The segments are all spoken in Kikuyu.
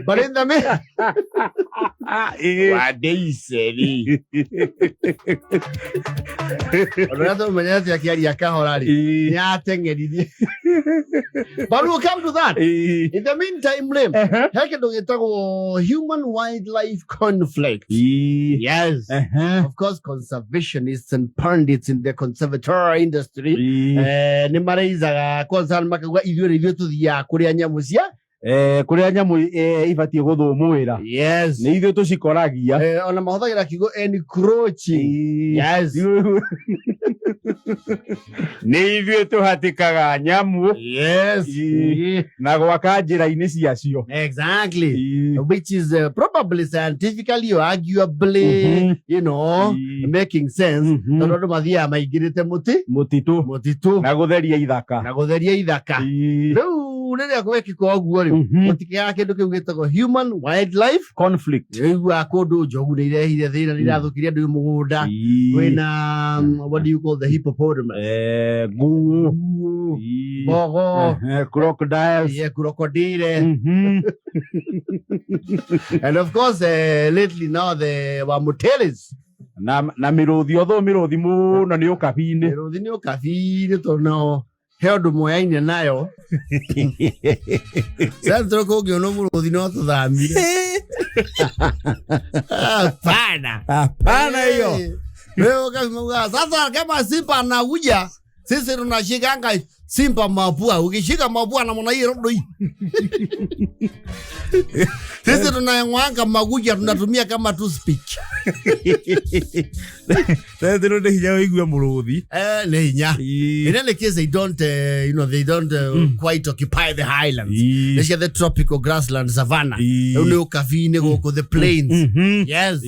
But in the mean Wandeiceri. Ona tũmenyete akĩaria kahora rĩ, nĩ ateng'eririe. But we'll come to that. In the meantime rĩ, he kĩndũ gĩtagwo human wildlife conflict. Yes. Of course, conservationists and pundits in the conservatory industry nĩ mareizaga concern makauga ithuĩ nĩ ithuĩ tũthiaga kũrĩa nyamũ cia Kũrĩa nyamũ ibatiĩ gũthũmũĩra Yes. nĩ ithuĩ tũcikoragia. Ona mahũthagĩra kiugo encroaching. Yes. Nĩ ithuĩ tũhatĩkaga nyamũ Yes. Na gwaka njĩra-inĩ ciacio. Exactly. Which is probably scientifically or arguably, making sense. Tondũ andũ mathiaga maingĩrĩte mũtĩ Mũtitũ mũtitũ na gũtheria ithaka. Na gũtheria ithaka. Rĩu rĩrĩa gwekĩka ũguo rĩ, gũtikĩaga kĩndũ kĩu gĩtagwo human wildlife conflict. Iguaga kũndũ njogu nĩ irehire thĩna, nĩ irathũkirie andũ mũgũnda. Kwĩna what do you call the hippopotamus? Nguũ. Nguũ, mbogo. Crocodiles. Yeah, crocodile. And of course lately now the wamuteles. Na mĩrũthi, otho mĩrũthi mũno nĩ ũkabi-inĩ. Mĩrũthi nĩ ũkabi-inĩ tondũ nao he ũndũ moyaine nayo central kũngĩona mũrũthi no tũthamire. Hapana. Hapana hiyo. Leo kama sasa kama simba anakuja, sisi tunashikanga simba mapua. Ukishika mapua namna hiyo ndo hii. Sisi tunayang'oanga makucha, tunatumia kama toothpick. Tethero nĩ hinya wĩigue mũrũthi. Nĩ hinya. In any case, they don't, you know, they don't quite occupy the highlands. Nĩ cia the tropical grassland savannah. Rĩu nĩ ũkabi-inĩ gũkũ the plains. Yes.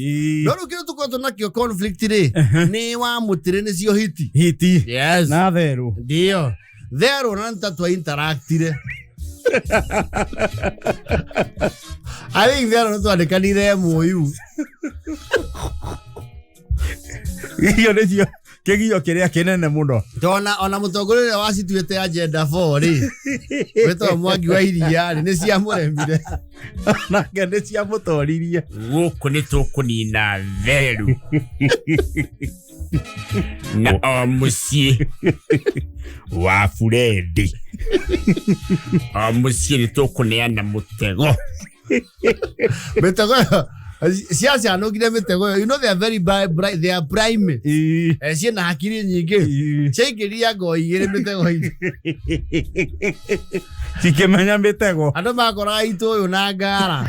No rĩu kĩrĩa tũkoretwo nakĩo conflict rĩ, nĩ wa mũtĩrĩ nĩcio hiti. Hiti Yes. na therũ. Ndio. Therũ na nĩ twa interactire. I think therũ nĩ twandĩkanire MOU. Icio nĩcio kĩgio kĩrĩa kĩnene mũno. Tona ona mũtongoria ũrĩa wacituĩte agenda 4 rĩ, wĩtagwo Mwangi wa Iria rĩ, nĩ ciamũremire. Nake nĩ ciamũtoririe. Gũkũ nĩ tũkũnina theru na o mũciĩ wa burendi, o mũciĩ nĩ tũkũneana mũtego. Mĩtego ĩyo ciacanũkire mĩtego ĩyo. You know they are very bright, they are primate. Ciĩna hakiri nyingĩ. Ciaingĩria ngo igĩrĩ mĩtego-inĩ. Cikĩmenya mĩtego. Andũ makoraga itũ ũyũ na ngara.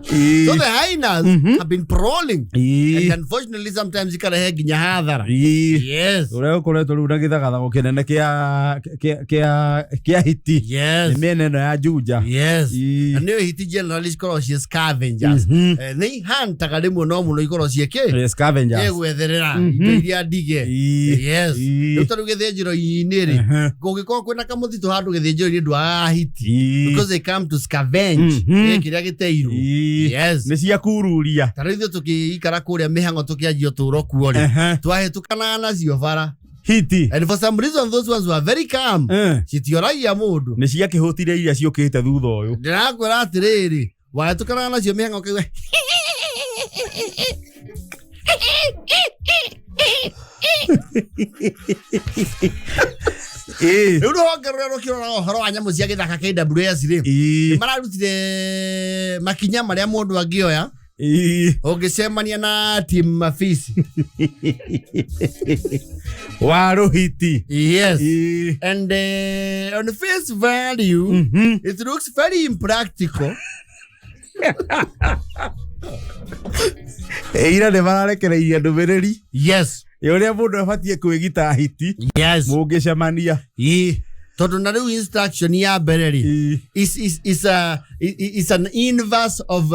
So the hyenas have been prowling. And unfortunately sometimes ikarehe nginya hathara. Yes. Ũrĩa ũkoretwo rĩu na gĩthagathago kĩnene kĩa hiti nĩ mĩena ĩno ya Juja. Na nĩyo hiti generally cikoragwo ciĩ scavengers. Nĩ ihantaga rĩmwe no mũno ikoragwo ciĩ kĩ? Scavengers. Gwetherera indo iria ndige. Rĩu ta rĩu gĩthĩnjĩro-inĩ rĩ, kũngĩkorwo kwĩna kamũtitũ handũ gĩthĩnjĩro-inĩ ndwagaga hiti. Because they come to scavenge kĩrĩa gĩteirwo. Nĩ cia kururia. Ta rĩu ithuĩ tũkĩikara kũrĩa mĩhang'o tũkĩanjia ũtũũro kuo rĩ, twahĩtũkanaga nacio bara. Hiti. And for some reason those ones were very calm. Citioragia mũndũ. Nĩ ciakĩhũtire iria ciũkĩte thutha ũyũ. Ndĩrakwĩra atĩrĩrĩ, wahĩtũkanaga nacio mĩhang'o ũkaigua Rĩu rũhonge rũrĩa rũkĩroraga ũhoro wa nyamũ cia gĩthaka KWS rĩ, nĩ mararutire makinya marĩa mũndũ angĩoya ũngĩcemania na team mafisi Wa rũhiti. Yes. And on face value, it looks very impractical. Ira nĩ mararekereirie ndũmĩrĩri ya ũrĩa mũndũ abatiĩ kwĩgita hiti mũngĩcemania. Tondũ na rĩu instruction ya mbere rĩ, is an inverse of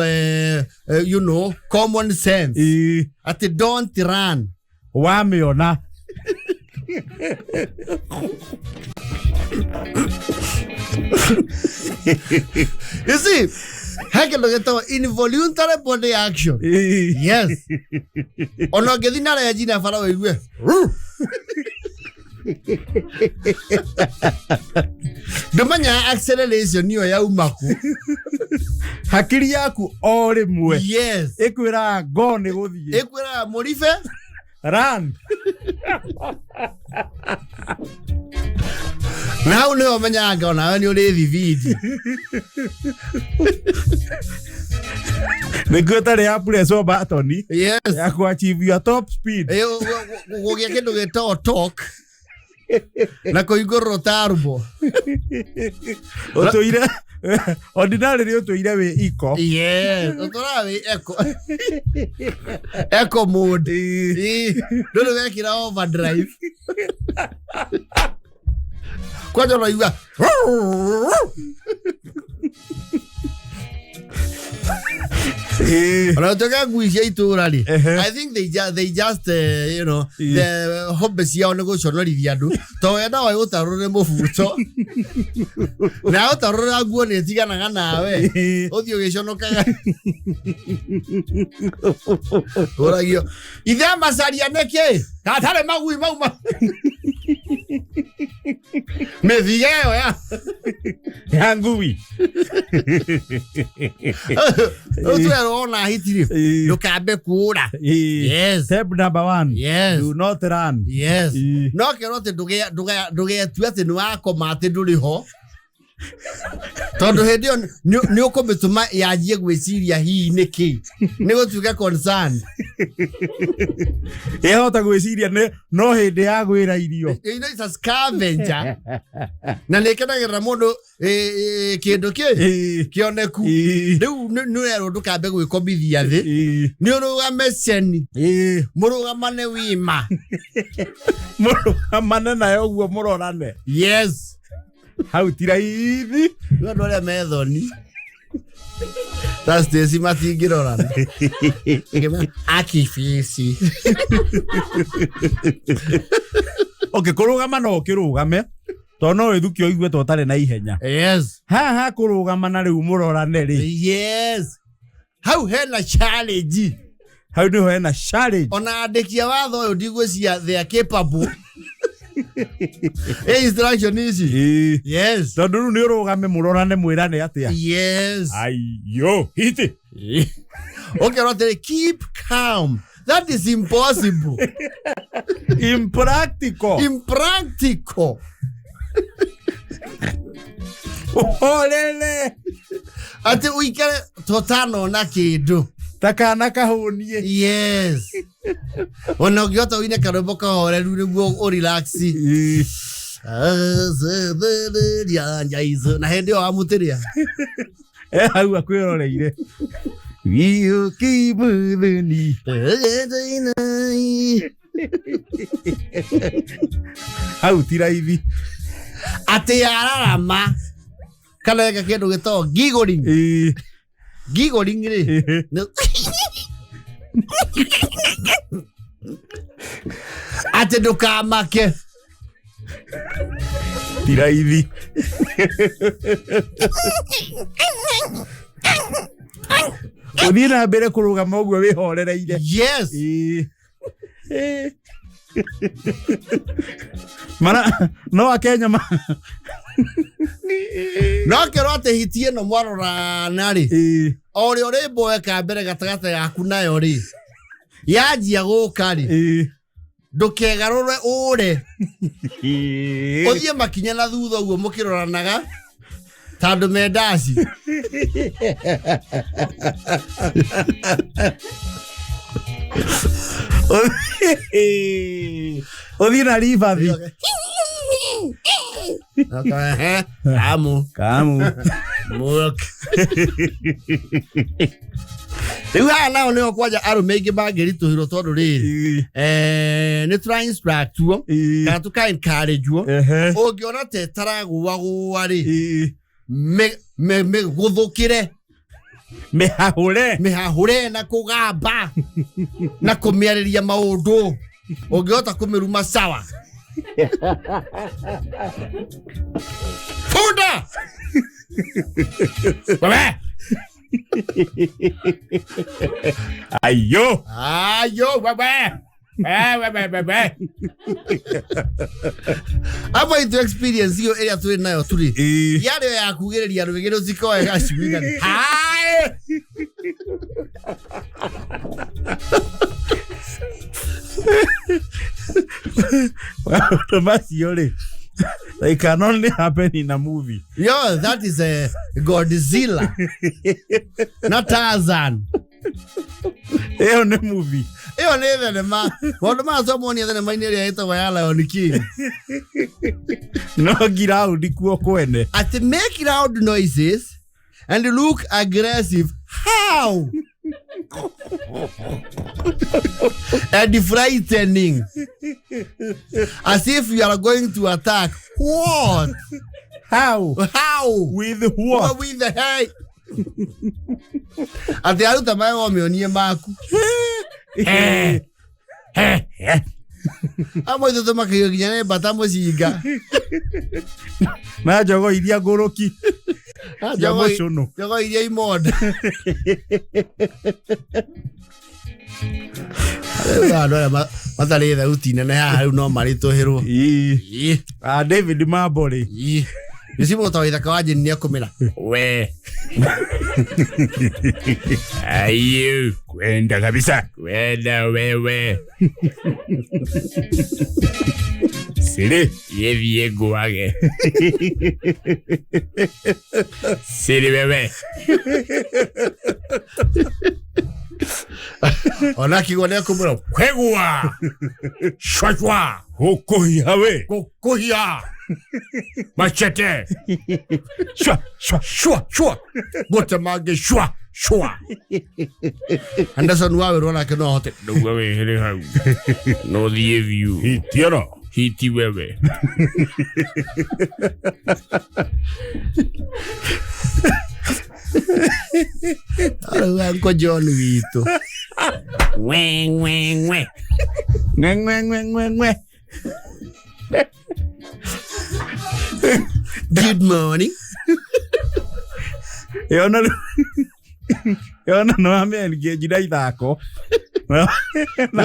common sense. Atĩ don't run. Wamĩona. You see, he kĩndũ gĩtagwo involuntary body action. Yes. Ona ũngĩthiĩ na renji na bara ũigue. Ndũmenyaga acceleration ĩyo yauma kũ. Hakiri yaku o rĩmwe Yes. Ĩkwĩraga go nĩ gũthiĩ. Ĩkwĩraga mũribe. Run. Na hau nĩho ũmenyaga anga onawe nĩ ũrĩ thibindi. Nĩguo ĩtarĩ ya press o button ya ku achieve your top speed. Gũgĩa kĩndũ gĩtagwo talk na kũhingũrĩrwo turbo. Ũtũire ordinarily ũtũire wĩ iko. Yes, ũtũraga wĩ eco eco mode. Ĩĩ, ndũrĩ wekĩra overdrive kwanja ũraigua. Ona gũtuĩka ngui cia itũra rĩ, I think they just the hobby ciao nĩ gũconorithia andũ to we no ĩgũtarũre mũbuto na ũtarũra nguo nĩ ĩtiganaga nawe ũthiĩ ũgĩconokaga ũragio ithe macaria nĩkĩ gatarĩ magui mau mĩthige ĩyo ya Ya ngui. Rĩu twerwo ona hiti rĩ, ndũkambe kũũra. Yes. Step number one. Do not run. No kerwo atĩ ndũgetue atĩ nĩ wakoma atĩ ndũrĩ ho, tondũ hĩndĩ ĩyo nĩ ũkũmĩtũma yanjie gwĩciria hihi nĩkĩ nĩ gũtuĩka concern. Ĩhota gwĩciria nĩ no hĩndĩ ya gwĩra irio. It's a scavenger na nĩ ĩkenagĩrĩra mũndũ kĩndũ kĩ kĩoneku. Rĩu nĩ werwo ndũkambe gwĩkomithia thĩ, nĩ ũrũgame ceni, mũrũgamane wima. Mũrũgamane nayo ũguo mũrorane. Hau ti raithi. Rĩu andũ arĩa methoni ta Stacy matingĩrorana akibisi. Okay, kũrũgama no ũkĩrũgame tondũ no wĩthuke ũigue ta ũtarĩ na ihenya. Haha kũrũgama na rĩu mũrorane rĩ, Yes, hau hena challenge. Hau nĩho hena challenge. Ona andĩki a watho ũyũ ndigwĩcia they are capable ĩ instruction ici. Tondũ rĩu nĩ ũrũgame mũrorane mwĩrane atĩa. Aiyo hiti. Ũkerwo atĩrĩ, "Keep calm." That is impossible. Impractical. Impractical. Ũhorere. Atĩ ũikare tũtanona kĩndũ. Ta kana kahũniĩ. Yes, ona ũngĩhota ũine karwĩmbo kahoreru nĩguo ũrelax. Na hĩndĩ ĩyo wamũtĩrĩa. E hau akwĩroreire gĩũkĩmũthuni. Hau ti raithi. Atĩ yararama kana eka kĩndũ gĩtagwo giggling. Giggling rĩ, atĩ ndũkamake. Ti raithi. Ũthiĩ na mbere kũrũgama ũguo wĩhorereire. Ĩĩ. Mara no akenya ma No kerwo atĩ hiti ĩno mwarorana rĩ, o ũrĩa ũrĩ mboeka mbere gatagatĩ gaku nayo rĩ, yanjia gũka rĩ, ndũkegarũre ũre, ũthiĩ makinya na thutha ũguo mũkĩroranaga ta andũ mendaci. Ũthiĩ na ribathi. Amu. Kamu. Mũk. Rĩu haha nao nĩho kwanja arũme aingĩ mangĩritũhĩrwo tondũ rĩrĩ, nĩ tũra instructwo kana tũka encouragewo, ũngĩona ta ĩtaragũagũa rĩ, mĩgũthũkĩre. Mĩhahũre. Mĩhahũre na kũgamba na kũmĩarĩria maũndũ ũngĩhota kũmĩruma sawa funda wewe. Ayo. Ayo wewe. We. Amwe aitũ experience iyo ĩrĩa twĩ nayo tũrĩ Ĩĩ. yarĩ ya kugĩrĩria rwĩgĩ rũcikoe gacui gani. Hai. Maũndũ macio rĩ, they can only happen in a movie. Yo, that is a Godzilla. Na Tarzan. Ĩyo nĩ movie. Ĩyo nĩ thenema. Maũndũ maya twamonia thenema-inĩ ĩrĩa ĩtagwo ya Lion King. No ngiraundi kuo kwene. At make loud noises and look aggressive. How? And frightening. As if you are going to attack. What? How? How? With what? With the hey. Atĩ aruta magego mĩonie maku. Amwe itũ tũmakagio nginya nĩ mbata mũcinga. Na njogo iria ngũrũki cia mũcũnũ. Njogo iria imonda. Rĩu andũ arĩa matarĩ thauti nene haha rĩu no maritũhĩrwo. Ĩĩ. Ĩĩ, Ah, David Mambo rĩ. ĩĩ. Gĩcigo ta waithaka wa Jane nĩekũmĩra. We. Ayu. Kwenda kabisa. Kwenda wewe. Siri. Yethie ngwage. Siri wewe. Ona kiugo nĩekũmĩra. Kwegua. Shwa shwa. Gũkũhiha we. Kukuhia. Machete. Shwa shwa shwa shwa. Gũtemange shwa shwa. Anderson Wawerũ onake no ahote. Ndauga wehere hau. No thiĩ biũ. Hitioro. Hiti wewe. Rĩu Uncle John witũ. Ngwe ngwe ngwe. Ngwe ngwe ngwe ngwe ngwe. Good morning. Yona yona no ame engage na ithako. No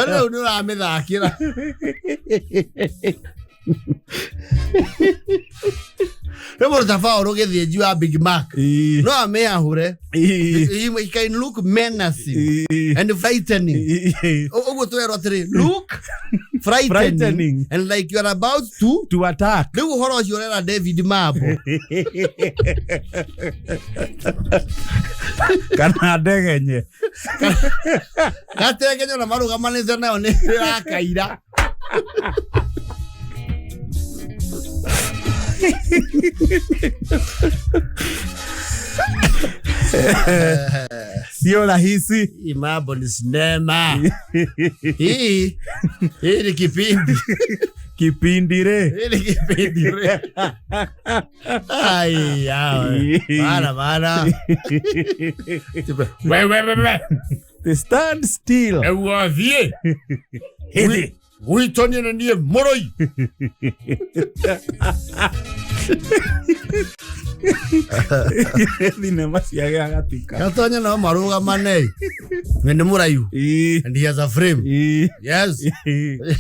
rĩu nĩ ũramĩthakĩra. Rĩu mũndũ ta Paul gĩthĩnji wa Big Mac. Ĩĩ. No amĩahũre. Ĩĩ. He can look menacing Ĩĩ. and frightening. Ĩĩ. Ũguo twerwo atĩrĩ, look frightening Frightening. and like you are about to. To attack. Rĩu ũhoro ũcio ũrera David Mambo. Kana ndegenye. Gatengenyo na marũgamanĩte nayo nĩ ĩrakaira. Sio rahisi. Hii mambo ni sinema. Hii ni kipindi. Kipindi re. Hii ni kipindi re. Ai, yawe. Bana, bana. We we we we. They stand still. Ndauga thiĩ. Hĩndĩ. Gwitũ niĩ nĩ niĩ mũrũi. Thinema cia gĩagatika. Gatonya no marũgamane. We nĩ mũraihu. Ĩĩ. And he has a frame. Ĩĩ. Yes. Ĩĩ.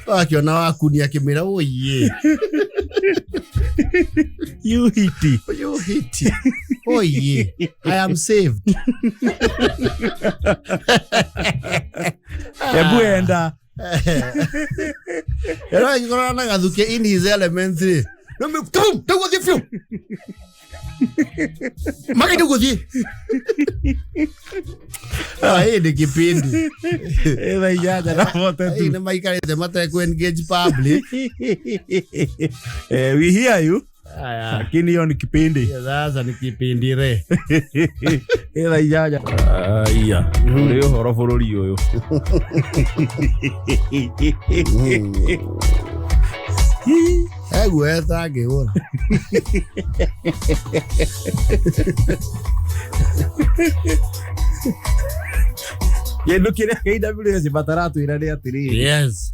Akiona waku akĩmĩra oye. You hiti. You hit. Oye. I am saved. Hebu enda. Ero agĩkorana na gathuke in his element rĩ. No me tum, ndũgũthiĩ biũ. Magai ndũgũthiĩ. Ah, hii ni kipindi. Ĩ thaa inyanya na bote Hii tu. nĩ maikarĩte matekũ engage public. Eh, we hear you. Aya. Lakini hiyo ni kipindi. Sasa ni kipindi re. Ĩ thaa inyanya. Aya, nĩ ũhoro bũrũri ũyũ. Egueta ngĩgũra. Kĩndũ kĩrĩa KWS bataratwĩra nĩ atĩrĩrĩ. Yes.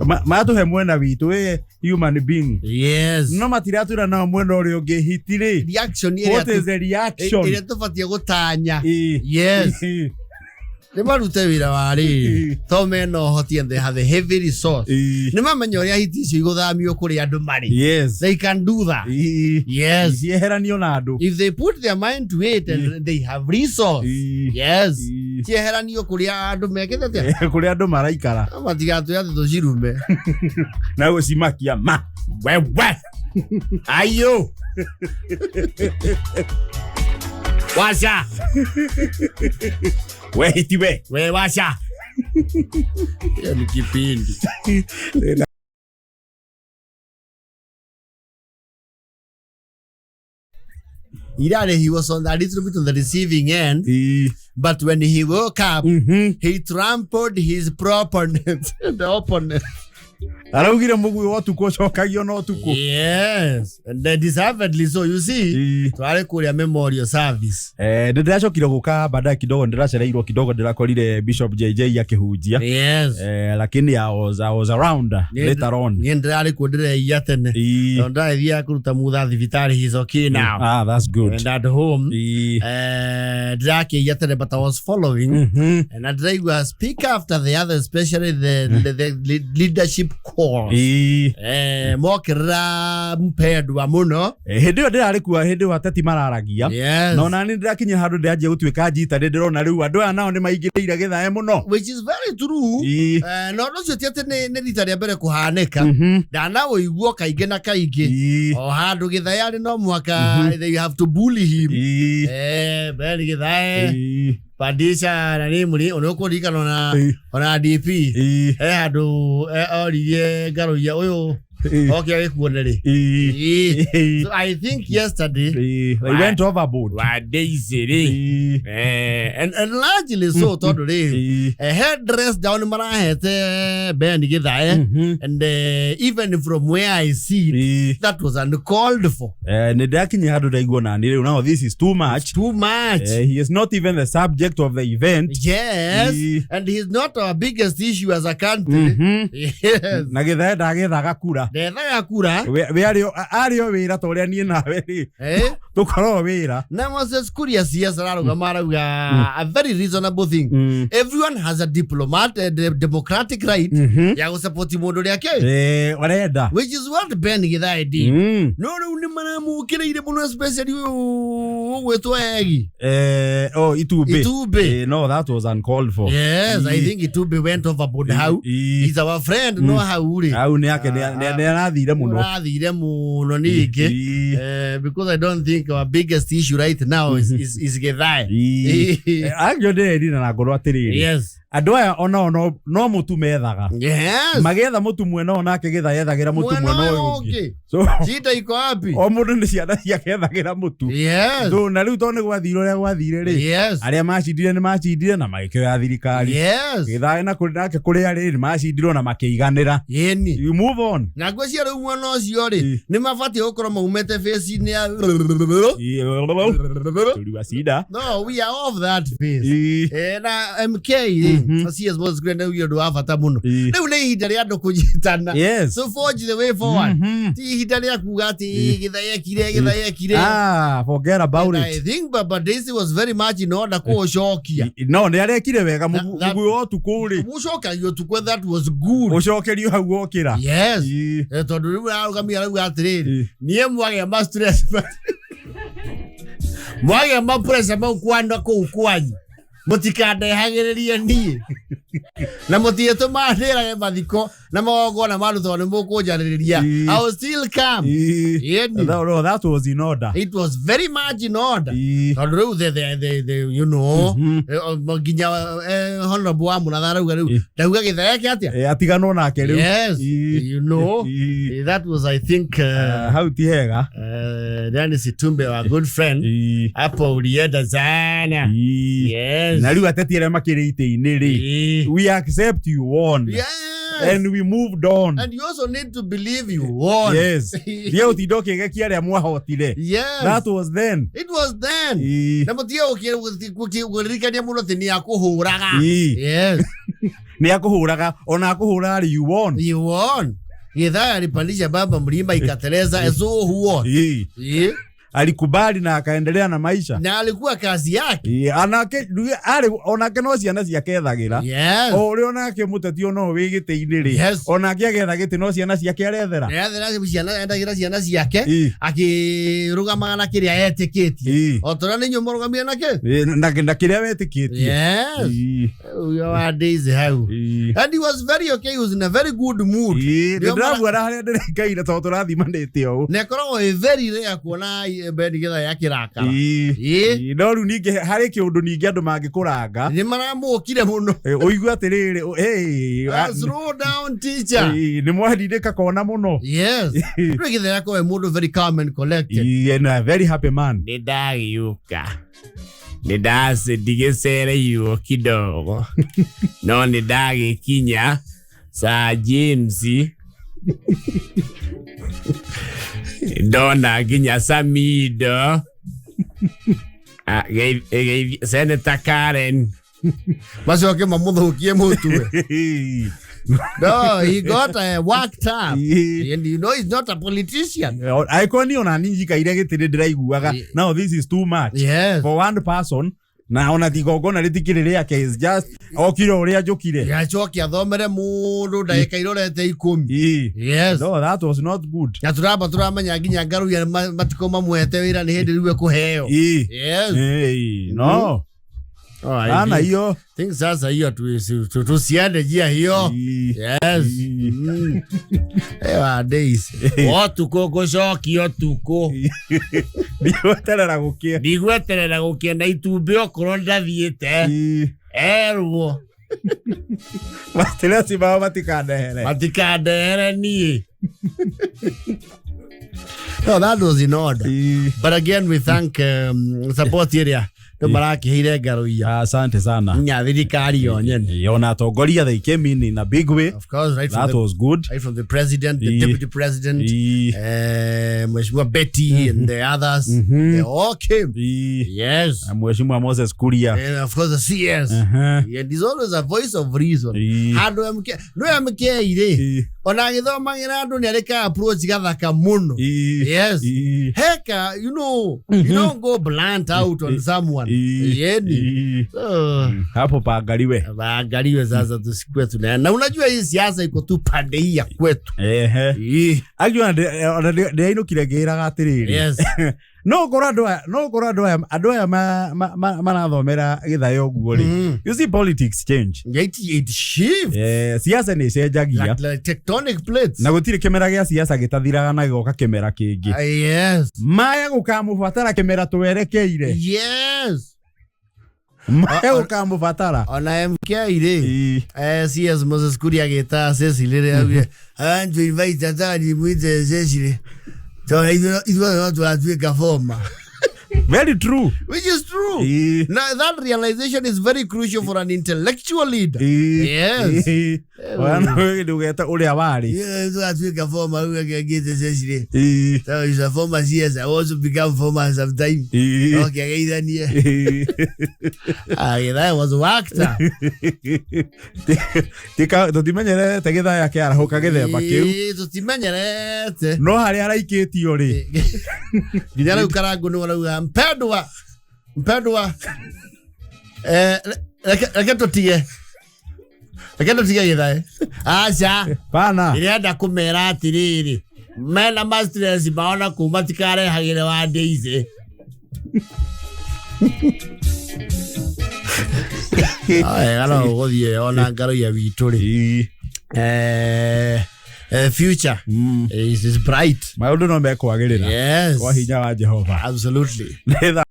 Matũhe mwena witũ ĩ human being. Yes. No matiratwĩra nao mwena ũrĩa ũngĩ hiti rĩ. Reaction What ĩrĩa is the reaction? ĩrĩa tũbatiĩ gũtanya. Ĩ. Yes. Ĩ. Nĩ marute wĩra wa rĩrĩ Ĩ. to mena ũhoti and they have a heavy resource. Ĩ. Nĩ mamenya ũrĩa hiti icio igũthamio kũrĩa andũ marĩ. Yes. They can do that. Ĩ. Yes. Cieheranio na andũ. If they put their mind to it and they have resource. Ĩ. Yes. Ĩ. Cieheranio kũrĩa andũ mekĩte atĩa? Kũrĩa andũ maraikara No matigatwĩre atĩ tũcirume. na gũcimakia ma wewe ayo Washa. we hiti we We washa. Hiyo ni kipindi. Irare, he was on a little bit on the receiving end, Ĩ. but when he woke up, Mhm. he trampled his proponent, the opponent. Araugire mũgui wa ũtukũ ũcokagio na ũtukũ. Yes, and then deservedly so. You see, Ĩ. twari kuria memorial service. Nĩ ndĩracokire gũka baadaye kidogo ndĩracereirwo kidogo ndĩrakorire Bishop JJ akĩhunjia. Yes. Lakini I was around later on. Niĩ ndĩrarĩ kuo ndĩreia tene. Ĩ. Tondũ ndagĩthiaga kũruta mutha thibitarĩ, he's okay now. Ah, that's good. And at home, Ĩ. ndĩrakĩia tene but I was following. Mhm. And ndĩraigua speak after the other, especially the leadership course. Ĩ. Mokĩrĩra mpendwa mũno. Hĩndĩ ĩyo ndĩrarĩ kuo hĩndĩ ĩyo ateti mararagia. Yes. Na ona nĩ ndĩrakinya handũ ndĩranjia gũtuĩka njita nĩ ndĩrona rĩu andũ aya nao nĩ maingĩrĩire gĩthae mũno. Which is very true. Ĩ. Na ũndũ ũcio ti atĩ nĩ rita rĩa mbere kũhanĩka. Ndanaũigua kaingĩ na kaingĩ. Ĩ. O handũ Gĩthae arĩ no mũhaka you have to bully him. Ĩ. Ben Gĩthae Ĩ. pandisha na nĩ mũrĩ ona ũkũririkana ona Ĩ. ona DP Ĩ. he handũ oririe Ngarũiya ũyũ Ĩ. oke agĩkuone rĩ. Ĩ. Ĩ. So I think yesterday Ĩ. They went overboard. Wa Daisy rĩ. Ĩ. And largely so tondũ rĩ Ĩ. head dress down marahete Ben Githae and even from where I see it, Ĩ. that was uncalled for. Nĩ ndĩrakinyia handũ ndaigua nani rĩu now this is too much. Too much. He is not even the subject of the event. Yes. Ĩ. And he's not our biggest issue as a country. Yes. Na Githae ndagethaga kura. Ndethaga kura. We arĩ o wĩra ta ũrĩa niĩ nawe rĩ Eh? tũkorwo wĩra. Na Moses Kuria CS ararũgama arauga a very reasonable thing. Everyone has a diplomat and a democratic right ya gũsupport mũndũ ũrĩa ke. Ũrenda. Which is what Ben Githae did. No rĩu nĩ maramũkĩrĩire mũno especially ũyũ ũgwĩtwo Egi. Oh, Itumbĩ. Itumbĩ. No, that was uncalled for. Yes, I Ĩ. think Itumbĩ went overboard hau. Ĩ. He's our friend no hau rĩ. Hau nĩ ake nĩ arathire mũno. Ũrathire mũno ningĩ. Ĩ. Because I don't think our biggest issue right now is Githae. Ĩ. Angĩo ndĩrerira na ngoro atĩrĩrĩ. Yes. Andũ aya onao no mũtu methaga. Yes. Magetha mũtu mwena ũyũ nake Githae ethagĩra mũtu Mwena mwena ũyũ ũyũ ũngĩ. ũngĩ. So Shida iko wapi? o mũndũ nĩ ciana ciake ethagĩra mũtu. Yes. So na rĩu tondũ nĩ gwathire ũrĩa gwathire rĩ. Yes. Arĩa macindire nĩ macindire na magĩkĩoya thirikari. Yes. Githae na kũrĩ nake kũrĩa rĩ nĩ macindirwo na makĩiganĩra. Yeni. You move on. Na ngwĩciria rĩu mwena ũcio rĩ Ĩ. nĩ mabatiĩ gũkorwo maumĩte face-inĩ ya Tũriwa cida. No, we are off that face. Ĩ. Na MK rĩ CS Moses Kuria nĩ ũndũ wa bata mũno. Rĩu nĩ ihinda rĩa andũ kũnyitana. Yes. So forge the way forward. Ti ihinda rĩa kuga atĩ Githae ekire Githae ekire. Ah, forget about And I it. think Baba Daisy was very much in order kũũcokia. No, nĩ arekire wega mũgui wa ũtukũ rĩ. Mũcokagio ũtukũ that was good. Ũcokerio hau wokĩra. Yes. Ĩ. Tondũ rĩu ararũgamia arauga atĩrĩrĩ Ĩ. niĩ mwagĩa ma stress mwagĩa ma pressure mau kwanda kũu kwanyu mũtikandehagĩrĩrie niĩ na mũtigĩtũma ndĩrage mathiko na magongona ma andũ tondũ nĩ mũkũnjarĩrĩria. Ĩ. I will still come. Ĩ. Yeni. No, that was in order. It was very much in order. Ĩ. Tondũ rĩu the nginya honorable wa Mũratha arauga rĩu Ĩ. ndauga Githae eke atĩa. Atiganwo nake rĩu. Yes. Ĩ. You know. Ĩ. That was I think Hau ti hega. Dennis Itumbe, our good friend. Ĩ. Hapo ulienda sana. Ĩ. Yes. Na rĩu ateti arĩa makĩrĩ itĩ-inĩ rĩ. Eh. We accept you won. Yes. And we moved on. And you also need to believe you won. Yes. Thiä å tinda å kä gekia arä a mwahotire. Yes. That was then. It was then. Ii. Na mũtige kũririkania mũno atĩ nĩ akũhũraga. Ii. Yes. Nä akå hå raga ona akå hå raga rĩ you won. You won. Githaa alipandisha baba mlima ikateleza, so who won? Ii. Yeah. Alikubali na akaendelea na maisha. Na alikuwa kazi yake. Ii, anake arĩ onake no ciana ciake ethagĩra. Yes. O ũrĩa onake mũteti ono wĩ gĩtĩ-inĩ rĩ, Yes. onake agetha gĩtĩ no ciana ciake arethera. Ethera ciana, endagĩra ciana ciake Ii. akĩrũgamaga na kĩrĩa etĩkĩtie. Ii. O ta ũrĩa nĩ inyuĩ mũrũgamire nakĩ? Ii, na kĩrĩa wetĩkĩtie. Yes. Ii. Ũyũ wa Daisy hau. Ii. And he was very okay, he was in a very good mood. Ii, Ndio nĩ ndĩramuona harĩa ndĩrekaire tondũ tũrathimanĩte ũũ. Na ĩkoragwo ĩ very rare kuona Ben Githae akĩrakara. Ii. Ii. Ii, no rĩu ningĩ harĩ kĩũndũ ningĩ andũ mangĩkũranga Nĩ maramũkire mũno. Ũigue atĩrĩrĩ, hey, Slow down teacher. ii, nĩ mwandindĩka kona mũno. Yes. Rĩu Githae akoragwo e mũndũ very calm and collected. Ii, and a very happy man. Nĩ ndagĩũka nĩ ndigĩcereirwo kidogo no nĩ ndagĩkinya Sir James ndona nginya Samido. Ah, Senator Karen. Macoke mamũthũkie mũtwe. No, he got worked up. Ii. And you know he's not a politician. Angĩkorwo niĩ ona niĩ njikaire gĩtĩ nĩ ndĩraiguaga Ii. now this is too much Yes. for one person na ona ti igongona rĩtikĩrĩ rĩake is just okire ũrĩa njũkire. Acoke athomere mũndũ ndagĩka irorete 10. Ii. Yes. No, that was not good. Na tũramba tũramenya nginya Ngaruiya matikũ mamũhete wĩra nĩ hĩndĩ rĩu ekũheo. Ii. Yes. Ii, no. Oh, I Ana hiyo. think sasa hiyo tusiende njia hiyo. Ii. Yes. Ii. Ewa days. Ũtukũ ngũcokia ũtukũ. Ndigweterera gũkĩa. Ndigweterera gũkĩa na itumbĩ okorwo ndathiĩte Ii. erwo Matireci mao matikandehere. matikandehere niĩ. No, that was in order. Ii. But again, we thank support area. Nĩ marakĩheire Ngaruiya. Asante sana. Nya thirikari yo nyene. Ii, ona atongoria they came in a big way. Of course, right from That the, was good. right from the president, the Ii. deputy president, Ii. Mheshimiwa Betty and the others. They all came. Ii. Yes. Na Mheshimiwa Moses Kuria. And of course the CS. Aha. And he's always a voice of reason. Ii. Handũ MK, no MK rĩ, Ii. ona agĩthomagĩra andũ nĩ arĩ ka approach gathaka mũno. Ii. Yes. Ii. Heka, you know, you don't go blunt out on someone. Ii. Yeni. Ii. So, Hapo paangaliwe. waangaliwe sasa tusikue tuna. Na unajua hii siasa iko tu pande hii ya kwetu. Ehe. Ii. Actually ona ndĩrainũkire ngĩĩraga atĩrĩrĩ. Yes. No ũkorwo andũ aya no ũkorwo andũ aya andũ aya marathomera Githae ũguo rĩ. You see politics change. It shifts. Siasa nĩ icenjagia. Like tectonic plates. Na gũtirĩ kĩmera gĩa siasa gĩtathiraga na gĩgoka kĩmera kĩngĩ. Yes. Maya gũkamũbatara kĩmera twerekeire. Yes. Maya gũkamũbatara. Ona MK rĩ. Ii. CS Moses Kuria agĩta Cecily rĩ augire, I want to invite Atani mwite Cecily. Tondũ ithuothe no tũratuĩka former. Very true. Which is true. Ii. Now that realization is very crucial for an intellectual leader. Ii. Yes. Ii. Ona ndũgete ũrĩa warĩ. Yeah, tũratuĩka former rĩu reke ngĩte Cecily. Ii. So he's a former CS. I also become former sometime. Ii. Okay, ageithanie. Ii. Ah, that was worked up. Tũtimenyerete Githae akĩarahũka gĩthemba kĩu. Ĩĩ, tũtimenyerete. No harĩa araikĩtio rĩ. Nginya rĩu Karangũ nĩwe ũrauga mpendwa mpendwa reke tũtige reke tũtige Githae aca Bana. Ndĩrenda kũmera atĩrĩrĩ mena ma stress maona kuu matikarehagĩre wa Daisy. Wega no ũgũthiĩ ona Ngaruiya witũ rĩ Ii. Future is bright. Maũndũ no mekwagĩrĩra. Yes. Kwa hinya wa Jehova. Absolutely. Nĩ tha-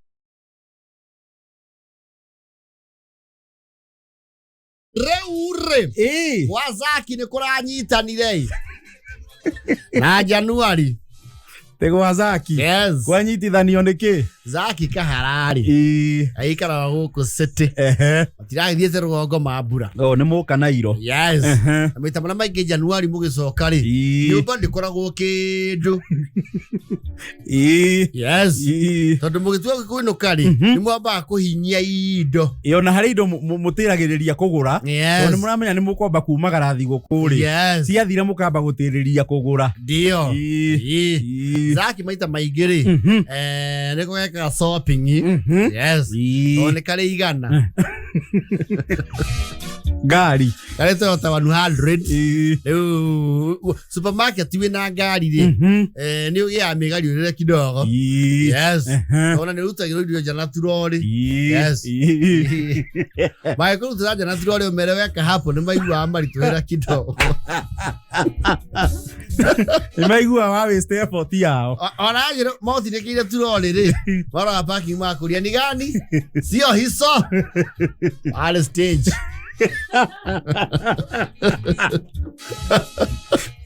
Rĩu rĩ Ii. gwa Zaki nĩ kũranyitanire na Januari Nĩ gwa Zaki. Yes. Kwanyitithanio nĩ kĩ? Zaki Kaharari. Ĩĩ. Aikaraga gũkũ city. Ehe. Matiragĩthiĩte rũgongo mambura. O nĩ mũka na iro. Yes. Ehe. Na maita marĩa maingĩ Januari mũgĩcoka rĩ, Ĩĩ. nyũmba ndĩkoragwo kĩndũ. Ĩĩ. Yes. Ĩĩ. Tondũ mũgĩtua kũinũka rĩ, nĩ mwambaga kũhinyia indo. Ĩ ona harĩ indo mũtĩragĩrĩria kũgũra. Yes. Tondũ nĩ mũramenya nĩ mũkwamba kumagara thigũkũ rĩ. Yes. Ciathira mũkamba gũtĩrĩria kũgũra. Ndio. Ĩĩ. Ĩĩ. Ĩĩ. Zaki maita maingĩ rĩ, nĩ kũgekaga shopping. Yes. Ĩĩ. Tondũ nĩ karĩ igana. Ngari. Karĩ Toyota 100. Ĩĩ. Rĩu supermarket wĩna ngari rĩ, nĩ ũgĩaga mĩgariũrĩre kidogo. Ĩĩ. Yes. Ehe. Ona nĩ ũrutagĩrwo irio nja na turori. Ĩĩ. Yes. Ĩĩ. Mangĩkũrutĩra nja na turori ũmere weka hapo nĩ maiguaga maritũhĩra kidogo. Nĩ maiguaga wa waste effort yao. Ona motinĩkĩire turori rĩ, maroraga parking makũria ni gani? Sio hizo. Arĩ stage.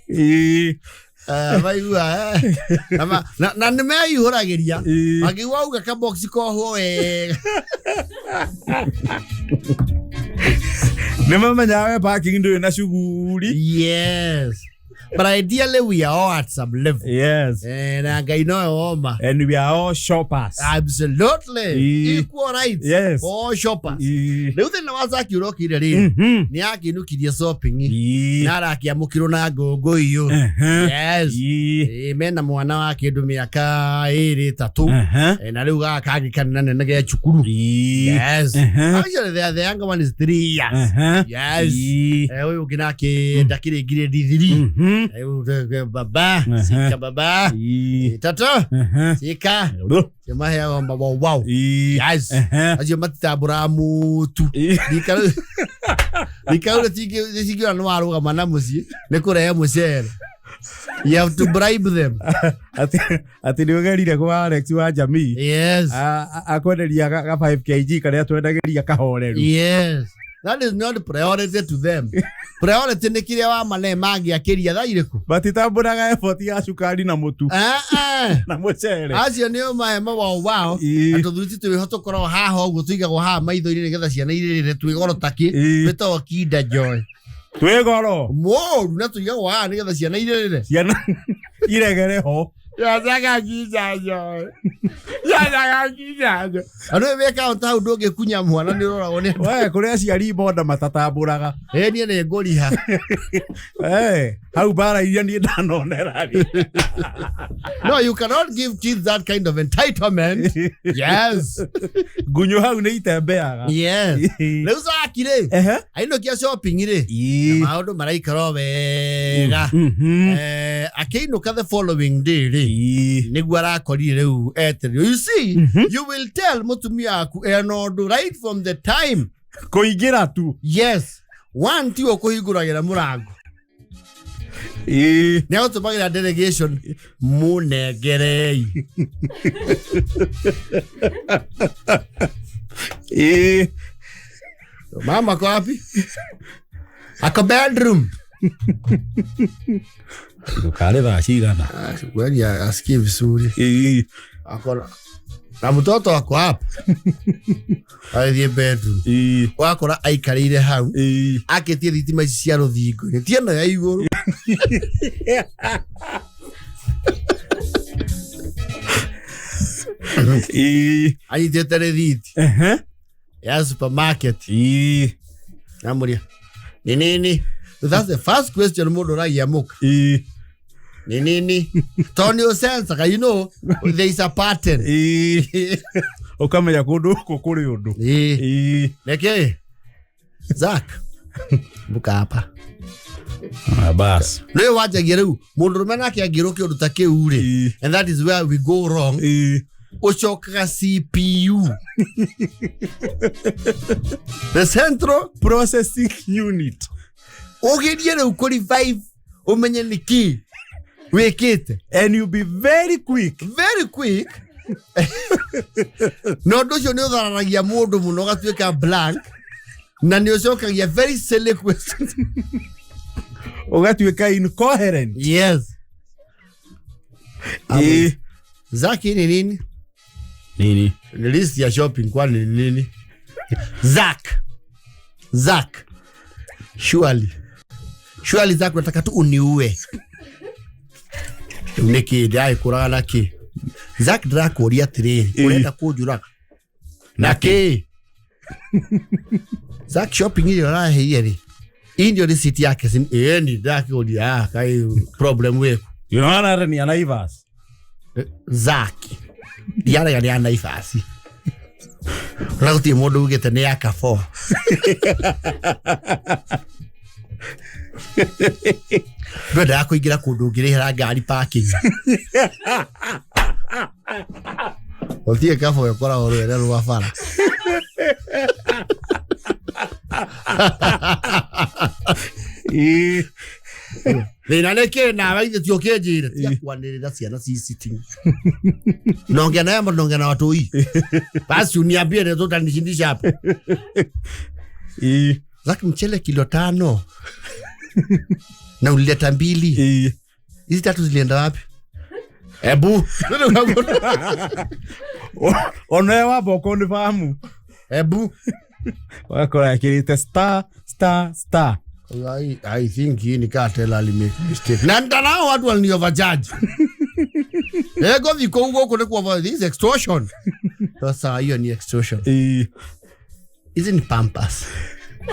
Ĩĩ. Maigua na nĩ meihũragĩria. Ĩĩ. Mangĩigua auga kabox kohwo wega. Nĩ mamenyaga we parking ndũrĩ na cuguri. Yes. But ideally we are all at some level. Yes. Na Ngai nowe woma. And we are all shoppers. Absolutely. Ĩĩ. Equal rights. Yes. All shoppers. Ĩĩ. Rĩu thĩna wa Zaki ũrokire rĩ, nĩ akĩinũkirie shopping Ĩĩ. na arakĩamũkĩrwo na ngũngũiyũ. Ehe. Yes. Ĩĩ. Ĩĩ, mena mwana wa kĩndũ mĩaka ĩrĩ ĩtatũ. Ehe. Na rĩu gaka kangĩ kanene nĩ ge cukuru. Ĩĩ. Yes. Ehe. Actually, the younger one is 3 years. Ehe. Yes. Ĩĩ. Ũyũ ũngĩ nake ndakĩrĩ grade 3. Baba, Ehe. sika baba. Ĩĩ. Tatu, Ehe. sika. Maheagwo mabao wow. Ĩĩ. Yes. Ehe. Acio matitambũraga mũtu. Ĩĩ. Rika rĩu rĩtingĩona nĩ warũgama na mũciĩ nĩ kũrehe mũcere. You have to bribe them. Atĩ nĩ ũgerire kwa Alex wa jamii. Yes. Akwenderia ga 5 kg karĩa twendagĩria kahoreru. Yes. That is not priority to them. Priority nĩ kĩrĩa wamane mangĩakĩria thaa irĩkũ? Matitambũraga effort ya cukari na mũtu Ah, ah. na mũcere. Acio nĩ mahe mawao wao. Ĩĩ. Na tũthuti twĩho tũkoragwo haha ũguo tũigagwo haha maitho-inĩ nĩgetha ciana irĩrĩre twĩ goro takĩ. Ĩĩ. Twĩtagwo Kinder Joy. Twĩ goro. Mũũru na tũigagwo haha nĩgetha ciana irĩrĩre. Ciana iregere ho. Yacaga Kinder Joy. Yacaga Kinder Joy. Andũ ĩyo wĩ hau ndũngĩkunya mwana nĩ ũroragwo nĩ andũ. We kũrĩ aciari bonda matatambũraga. Ĩ niĩ nĩ ngũriha. Hau mbara iria niĩ ndanonera rĩ. No, you cannot give kids that kind of entitlement. Yes. Ngunyũ hau nĩ itembeaga. Yes. Rĩu Zaki rĩ, Ehe. ainũkia shopping rĩ, Ĩĩ. na maũndũ maraikara o wega. Akĩinũka the following day rĩ, Ĩĩ. nĩguo arakorire rĩu etereire. You see, you will tell mũtumia waku ena ũndũ right from the time. Kũingĩra tu. Yes. One tiwe ũkũhingũragĩra mũrango. Ĩĩ. Nĩ agũtũmagĩra delegation mũnengerei. Ĩĩ. Mama ako wapi? Ako bedroom. Ndũkarĩ thaa cigana. Kweli asikie vizuri. Ĩĩ. Ako na mtoto ako hapa. Agĩthiĩ bedroom. Ĩĩ. Wakora aikarĩire hau. Ĩĩ. Akĩtie thitima ici cia rũthingo-inĩ. Ti ĩno ya igũrũ. Ĩĩ. Anyitĩte rĩthiti Ehe. ya supermarket. Ĩĩ. Namũria. Ni nini? That's the first question mũndũ ũragia mũka. Ĩĩ. Ni nini? Tondũ nĩ ũsensaga, you know, there is a pattern. Ĩĩ. Ũkamenya kũndũ gũkũ kũrĩ ũndũ. Ĩĩ. Ĩĩ. Nĩkĩ? Zack. Mbuka hapa. Bas. Nĩwe wanjagia rĩu mũndũrũme nake angĩrwo kĩũndũ ta kĩu rĩ, Ĩĩ. and that is where we go wrong. Ĩĩ. Ũcokaga CPU, the central Processing unit. ũgerie rĩu kũ revive ũmenye nĩ kĩ wĩkĩte. And you be very quick. Very quick. Na ũndũ ũcio nĩ ũthararagia mũndũ mũno ũgatuĩka blank na nĩ ũcokagia very silly questions. Ũgatuĩka incoherent. Yes. Ĩĩ. Zaki ni nini? Nini? Ni list ya shopping kwani ni nini? Zak. Zak. Surely. Surely Zak unataka tu uniue. Niki ndai kuraga na ki. Zak ndĩrakũria atĩrĩrĩ, Ĩĩ. ũrenda kũnjũraga na kĩ? Zak shopping ĩrĩa ũraheire rĩ, hii ndio receipt yake. Ĩĩ ndakĩũria ah kai problem wĩkũ? Unaona ni ya Naivas. Zaki ndiarega nĩ ya Naivas ona gũtirĩ mũndũ ugĩte nĩ ya Carrefour. Ndwendaga kũingĩra kũndũ ũngĩrĩhĩra ngari parking. Gũtirĩ Carrefour ĩkoragwo rwere rwa bara. Ĩĩ. Thĩna nĩ kĩ nawe ithe ti ũkĩnjĩre tiga kwanĩrĩra ciana ci sitting. Naongea nawe ama naongea na watoi? Basi uniambie ndio utanishindisha hapo. Ĩĩ. Zaki mchele kilo 5 na ulileta 2. Ĩĩ. Hizi 3 zilienda wapi? Ebu. Ona wa boko ni fahamu. Ebu. Wakora ekĩrĩte star star star. I think hii ni cartel ali make mistake. Na ndanao watu walini overcharge. Ego viko huko huko ni over this extortion. Sasa hiyo ni extortion. Ĩĩ. Hizi ni Pampers.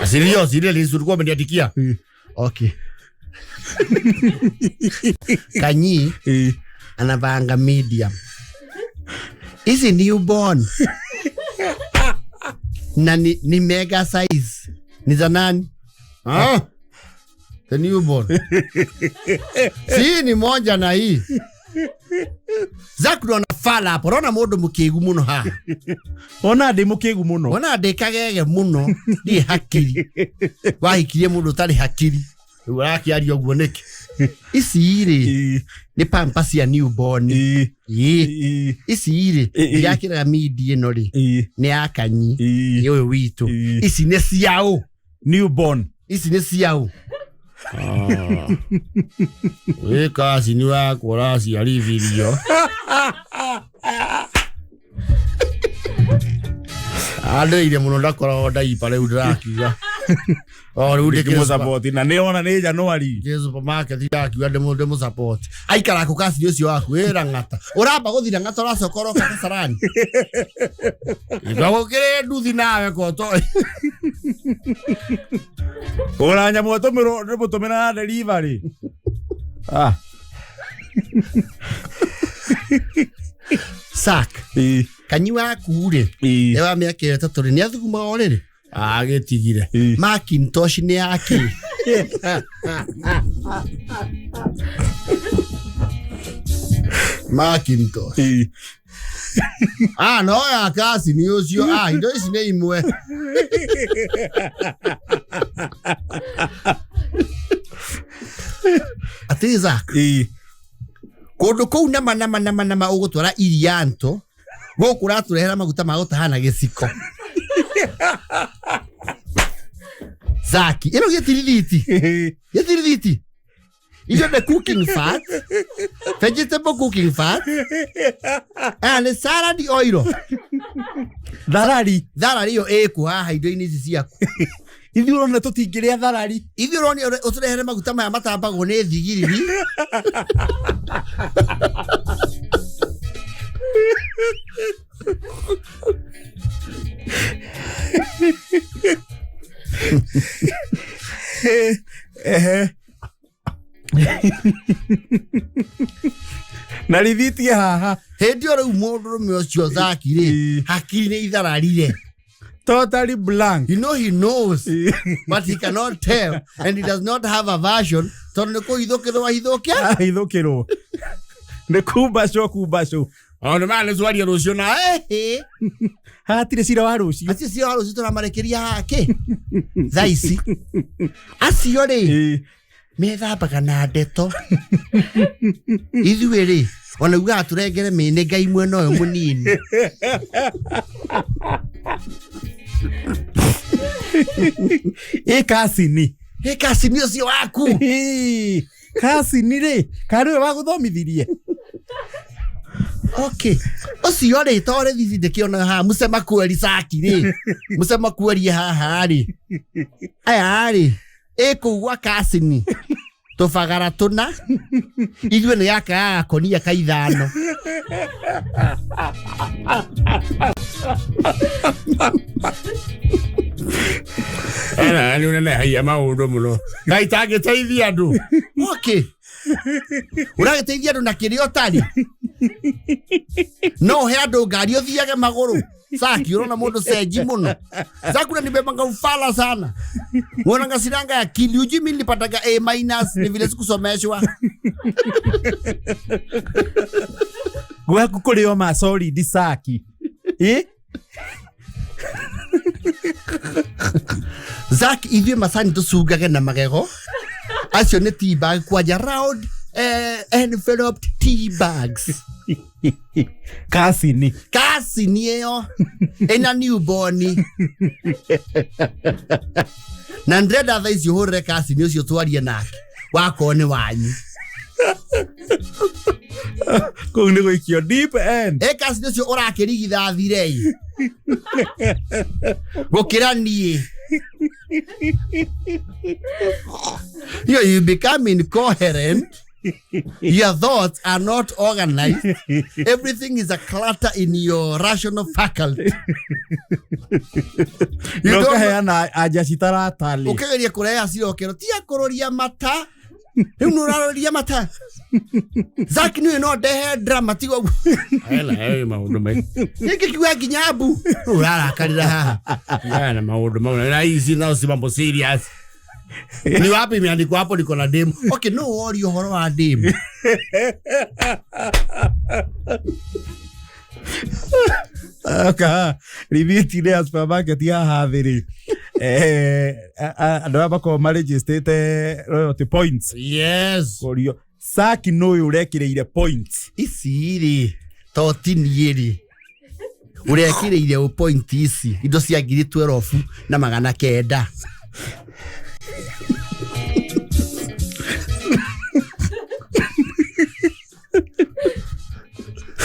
Asilio zile lizulikuwa umeniandikia. Okay. Kanyi Ĩĩ. anavaanga medium. Hizi newborn. Na ni mega size. Ni za nani? Ah. The newborn. Si ni moja na hii. Zaku ndo fala hapo. Rona mundu mukigu muno ha. Ona ndi mukigu muno. Ona ndi kagege muno. Ndi hakiri. Wahikirie mundu utari hakiri. Rĩu ũrakĩaria ũguo nĩkĩ? Ici rĩ Ĩĩ. nĩ Pampers ya newborn. Ĩĩ. Ĩĩ. Ĩĩ. Ici rĩ Ĩĩ. irakĩraga midi ĩno rĩ Ĩĩ. nĩ ya Kanyi. Ĩĩ. Nĩ ũyũ witũ. Ĩĩ. Ici nĩ ciaũ. Newborn. Ici nĩ ciaũ. Wĩ kacini wakwa ũraciarithirio. Andĩire mũno ndakoragwo ndaipa rĩu ndĩrakiuga. O rĩu ndĩ Ndĩkĩmũsupport na nĩ ona nĩ January. ndĩ supermarket ndakiuga ndĩmũsupport. Aikara kũ kacini ũcio waku wĩra ng'ata. Ũramba gũthira ng'ata ũracoka ũroka Kasarani. Gũkĩrĩ nduthi nawe koto. Kũgũra nyamũ ĩtũmĩrwo ndĩmũtũmĩra na delivery. Ah. Sack. Ĩĩ. Kanyi waku rĩ Ĩĩ. nĩ wa mĩaka 3 rĩ nĩ athugumaga ũrĩrĩ? Agĩtigire. Ĩĩ. Macintosh nĩ yake. Macintosh. Ĩĩ. Ah, no ya kasi ni ũcio. Ah, indo ici nĩ imwe. Atĩ Zack, Ĩĩ. kũndũ kũu nama nama nama nama ũgũtwara irianto gũkũ ũratũrehera maguta ma gũtaha na gĩciko. Zaki, ĩno gĩtirithiti. Gĩtirithiti. Icio nĩ cooking fat, vegetable cooking fat, and salad oil. Tharari. Tharari ĩyo ĩkũ haha indo-inĩ ici ciaku. Ithuĩ ũrona tũtingĩrĩa tharari. Ithuĩ ũrona ũtũrehere maguta maya matambagwo nĩ thigiriri. Ehe. Na rithiti haha. Hĩndĩ ĩyo rĩu mũndũrũme ũcio Zaki rĩ, Ĩĩ. hakiri nĩ ithararire. Totally blank. You know he knows, but he cannot tell, and he does not have a version. Tondũ nĩ kũhithũkĩrwo ahithũkia. Ahithũkĩrwo. Nĩ kumbacwo kumbacwo. Maũndũ maya nĩ twaria rũciũ na ehe. Hatirĩ cira wa rũciũ. Acio cira wa rũciũ tũramarekeria hake. Thaa ici. Acio rĩ, Ĩĩ. methambaga na ndeto. Ithuĩ rĩ, ona ugaga tũrengere mĩnĩ Ngai mwena ũyũ mũnini. Ĩ kasini. Ĩ kasini ũcio waku. Ĩĩ. Kasini rĩ, karĩ we wagũthomithirie. Okay, ũcio rĩ, to rĩthithi ndĩkĩona haha mũcema kweri caki rĩ, mũcema kweri haha rĩ, aya rĩ, ĩ kũu gwa kasini tũbagara tũna, ithuĩ nĩ gaka gagakonia ka ithano. Ena nĩ ũnenehagia maũndũ mũno. Ngai tangĩteithia andũ. Okay, ũragĩteithia andũ na kĩrĩa ũtarĩ, no ũhe andũ ngari ũthiage magũrũ. Saki, unaona mundu seji muno. Zakuna nibebanga ufala sana, unaona sinanga ya akili. Ujui mimi nilipataga A minus, ni vile sikusomeshwa. Gwaku kũrĩ o ma solid saki. Ĩ? Zak, ithuĩ macani tũcungage na magego acio nĩ tea bag kwanja, round enveloped tea bags. Kasini. Kasini ĩyo ĩna newborn, na ndĩrenda thaa ici ũhũrĩre kasini ũcio twarie nake, wakorwo nĩ wanyu. Kũu nĩ gũikio deep end. Ĩ kasini ũcio ũrakĩrigithathire gũkĩra niĩ. You become incoherent. Your thoughts are not organized. Everything is a clutter in your rational faculty. You No don't ũkaheana anja citaratarĩ. Ũkĩgeria kũreha cirokero tia kũroria mata, rĩu nĩ ũraroria mata. Zak, nĩ no ndehe drama tigo. Ena maũndũ maingĩ. Nĩngĩkiuga nginya mbu ũrarakarĩra haha. Ena maũndũ mau. Na hizi nao si mambo serious. Ni wapi imeandikwa hapo niko na demu? Okay, no worry ũhoro wa demu. Aka rithiti ya supermarket haha thĩ rĩ, andũ arĩa makoragwo marĩnjĩstĩte loyalty points kũrio saki nũ ũyũ ũrekĩrĩire points. Ici rĩ, to ti niĩ rĩ ũrekĩrĩire ũ point ici, indo cia 12,900.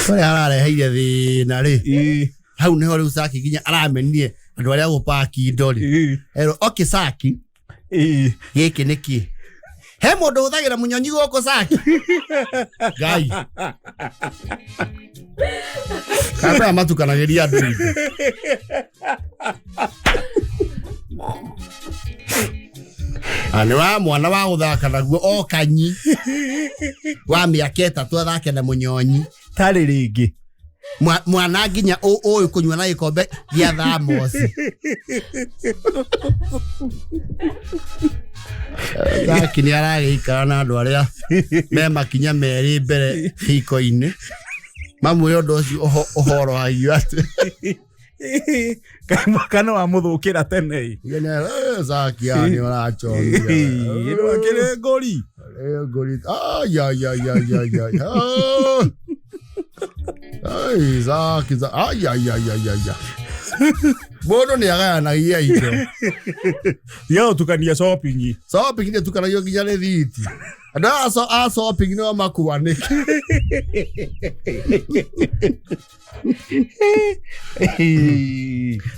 Ũrĩa arareheire thĩna rĩ, hau nĩho rĩu Saki nginya aramenire andũ arĩa gũpaki indo rĩ, erwo okay Saki, gĩkĩ nĩ kĩ? He mũndũ ũhũthagĩra mũnyonyi gũkũ Saki? Ngai kana aya matukanagĩria andũ indo. Ah, nĩ wa mwana wa gũthaka naguo o kanyi wa mĩaka 3 athake na mũnyonyi. Tarĩ rĩngĩ. Mwana nginya ũyũ kũnyua na gĩkombe gĩa thamosi. Zaki nĩ aragĩikara na andũ arĩa me makinya merĩ mbere hiko-inĩ, mamwĩre ũndũ ũcio ũhorohagio atĩ Kana wamũthũkĩra tene ĩ. Zaki aya nĩ ũrachongia. Ĩno akĩrĩ ngũri. Ngũri. Ai, ai, ai, ai, ai, ai. Ah. Ai, Zaki, ai, ai, ai, ai, ai, ai. Mũndũ nĩ agayanagia indo. Tiga gũtukania shopping. Shopping nĩ tukanagio nginya rĩthiti. Andũ aya a shopping nĩo makuanĩke.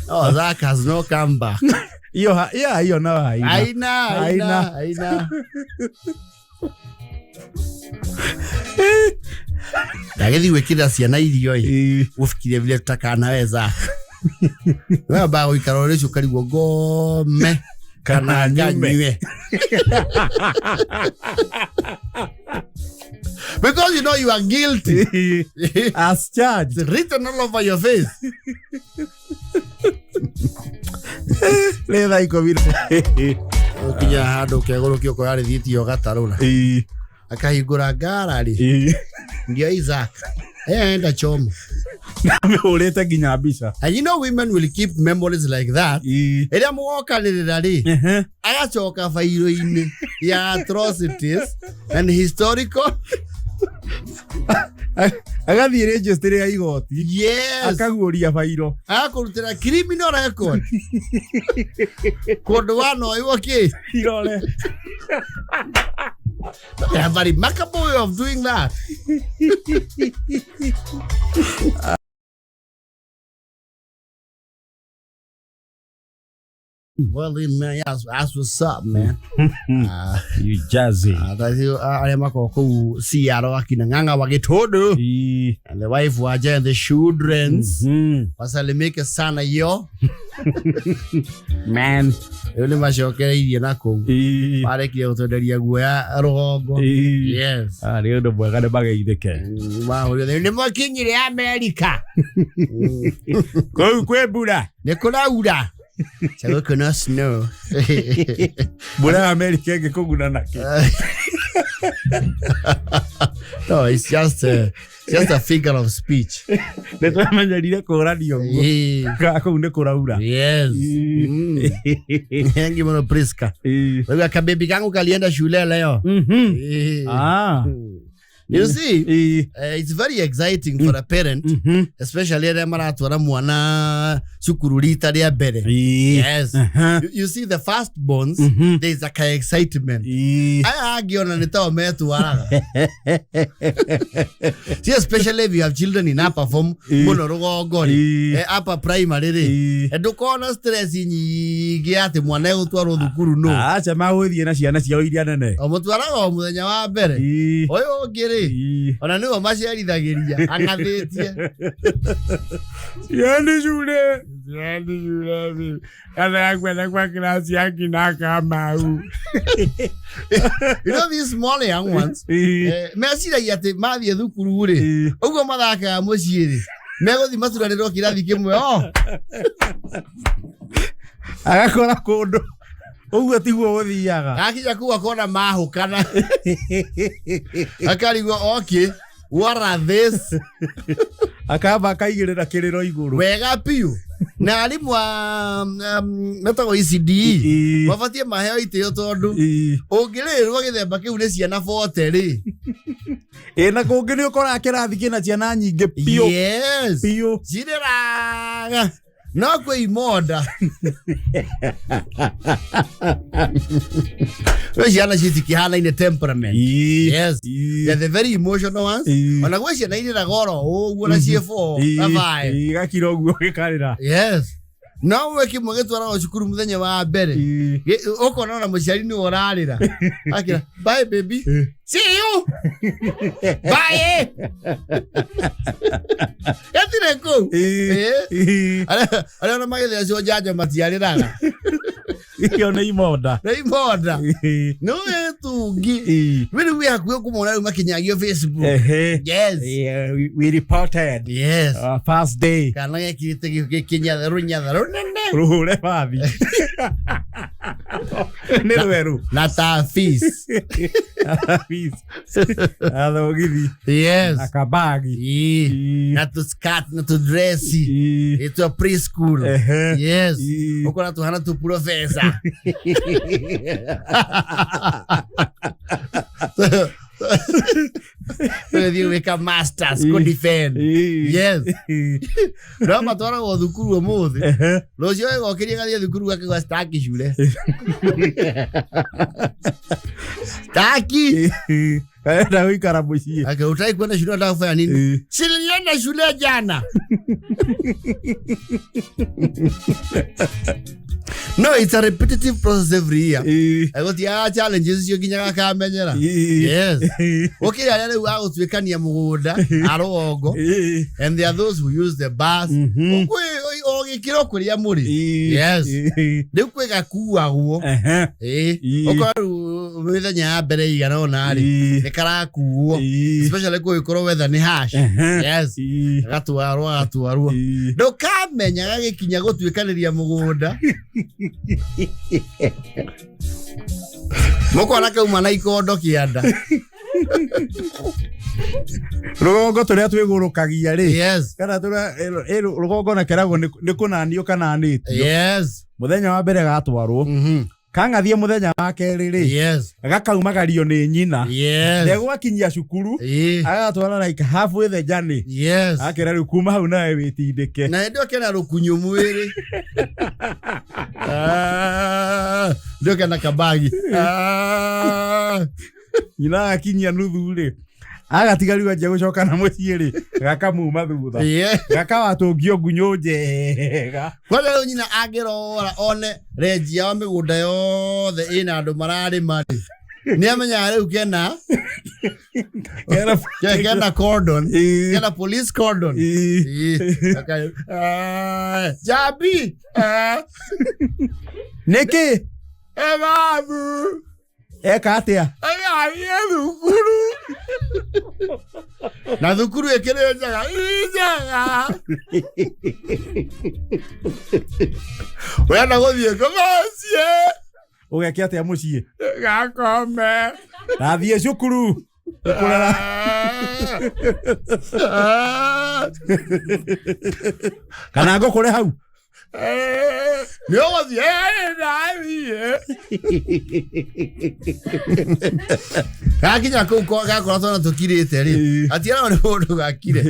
Oh, Zak has no comeback. Iyo yeah, hiyo nayo haina. Haina, haina, Haina. haina. Ndagĩthiĩ gwĩkĩrĩra ciana irio ĩ, ũfikirie vile tutakanaweza. Wewe ba gũikara ũrĩ ũkarigwo ngome kana Kana nyume. nganyue. Because you know you are guilty. As charged. It's written all over your face. Rĩ thaa 10. Ũkinya handũ ũkegũrũkia ũkoya rĩthiti ũgatarũra. Akahingũra ngarari. Ndio Isaac. Enda chomo. Amĩhũrĩte nginya mbica. And you know women will keep memories like that. Ĩrĩa mũgokanĩrĩra rĩ, agacoka bairũ-inĩ ya atrocities and historical. Agathiĩ registry ya igoti. Yes. Akaguũria bairo. Agakũrutĩra criminal record. Kũndũ wanoywo kĩ? Irore. They have a remarkable way of doing that. Well, man, that's what's up, man. You jazzy. Arĩa makoragwo kũu CR akina Ng'ang'a wa Gĩtũndũ and the wife waje and the childrens. Wasalimike sana yo. Man. Rĩu nĩ macokereirie na kũu. Marĩkia gũtwenderia guoya rũgongo. Yes. Ah, nĩ ũndũ mwega nĩ mageithĩke. Mahũrire nĩ mwakinyire Amerika. Kũu kwĩ mbura. Nĩ kũraura. Gũkũ no snow. Mbura ya Amerika ĩngĩkũguna nakĩ? No, it's just a figure of speech. Nĩ twamenyerire kũranio ũguo. Kũu nĩ kũraura. Yes. Thank you mũno Priska. Wewe kabebi kangu kalienda shule leo. Ah. You see, it's very exciting for a parent, especially arĩa maratwara mwana cukuru rita rĩa mbere. Yes. You see the first borns, there is a kind of excitement. Aya angĩ ona nĩ tao metwaraga. See, especially if you have children in upper form, mũno rũgongo rĩ, upper primary rĩ, ndũkona stress nyingĩ atĩ mwana egũtwarwo thukuru no. Aca magũthiĩ na ciana ciao iria nene. O mũtwaraga o mũthenya wa mbere. Ũyũ ũngĩ rĩ, ona nĩwe maciarithagĩria ang'athĩtie. Siendi shule. Siendi shule. Nataka kwenda kwa klasi ya kina Kamau. You know these small young ones, meciragia atĩ mathiĩ thukuru rĩ, ũguo mathakaga mũciĩ rĩ, megũthiĩ maturanĩrwo kĩrathi kĩmwe o. Agakora kũndũ ũguo tiguo gũthiaga. Gakinya kũu akona mahũkana. Akarigwo, okay, what are this? Akamba akaigĩrĩra kĩrĩro igũrũ. Wega biũ. Na arimũ a metagwo ECDE mabatiĩ maheo itĩo tondũ ũngĩrĩrwo gĩthemba kĩu nĩ ciana 40 rĩ. Ĩ na kũngĩ nĩ ũkoraga kĩrathi kĩna ciana nyingĩ biũ. Yes. Biũ. Cirĩraga. No kwĩ imonda. Kwĩ ciana citikĩhanaine temperament. Yes. They're the very emotional ones. Ona gwĩ ciana irĩraga oro ũguo na ciĩ 4 na 5. Gakira ũguo gĩkarĩra. Yes. No we kĩmwe gĩtwaragwo cukuru mũthenya wa mbere. Ũkona ona mũciari nĩwe ũrarĩra. Akĩra, bye baby. See you. Bye. Gatirĩ kũu. Arĩa ona magĩthecwo njanjo matiarĩraga. Icio nĩ imonda. Nĩ imonda. Nĩ wĩtungi. Rĩu wĩ hakuhĩ kũmona rĩu makinyagio Facebook. Yes. We reported. Yes. First day. Kana gekirĩte gĩkĩnyatha rũnyatha rũnene. Rũhũre bathi. Nĩ rwerũ. Na taafis. Taafis. Athogithi. Yes. Na kabagi. Na tũ-skirt na tũ-dress. Ĩtwa preschool. Yes. Ũkora tũhana tũ professor. Tũgĩthiĩ gwĩka masters kũ defend. Yes. No matwaragwo thukuru ũmũthĩ. Rũciũ ĩgokĩria gathiĩ thukuru gakĩgwa staki shule. Staki. Kaenda gũikara mũciĩ. Ake utaki kwenda shule unataka kufanya nini? Si nilienda shule jana. No, it's a repetitive process every year. Gũtiaga challenges icio nginya gakamenyera. Yes. Gũkĩrĩ arĩa rĩu agũtuĩkania mũgũnda a rũgongo. And there are those who use the bus. O gĩkĩro kũrĩa mũrĩ. Yes. Rĩu kwĩ gakuagwo. Ũkora rĩu mĩthenya ya mbere igana ũna rĩ, nĩ karakuo. Especially kũngĩkorwo weather nĩ harsh. Yes. Gatwarwo gatwarwo. Ndũkamenya gagĩkinya gũtuĩkanĩria mũgũnda. Mũkona kauma na ikondo kĩanda. Rũgongo tũrĩa twĩgũrũkagia rĩ. Yes. Kana tũrĩa rũgongo na keragwo nĩ kũnanio kananĩtio. Yes. Mũthenya wa mbere gatwarwo. Kang'athie mũthenya wa kerĩ rĩ. Yes. Gakaumagario nĩ nyina. Yes. Ndegwakinyia cukuru. Agatwara like halfway the journey. Yes. Akera rĩu kuma hau nawe wĩtindĩke. Na hĩndĩ ĩyo kena rũkunyu mwĩrĩ. Ndio kena kabagi. Nyina akinyia nuthu rĩ. Agatiga rĩu anjia gũcoka na mũciĩ rĩ, gakamuma thutha. Gakawatũngio ngunyũ njega. Kwanza rĩu nyina angĩrora one renji yao mĩgũnda yothe ĩna andũ mararĩma rĩ, nĩ amenyaga rĩu kena kena cordon, kena police cordon. Jambi Nĩkĩ? Babu. Eka atĩa? Agathiĩ thukuru. Na thukuru ĩkĩrĩ njega. Njega. Ũrenda gũthiĩ kũ Mũciĩ. Ũgeke atĩa mũciĩ? Gakome. Nathiĩ cukuru. Kũrera. Kana ngũkũre hau? Nĩ ũgũthiĩ? Ndathiĩ. Gakinya kũu gakora twana tũkirĩte rĩ, atiaragwo nĩ mũndũ gakire.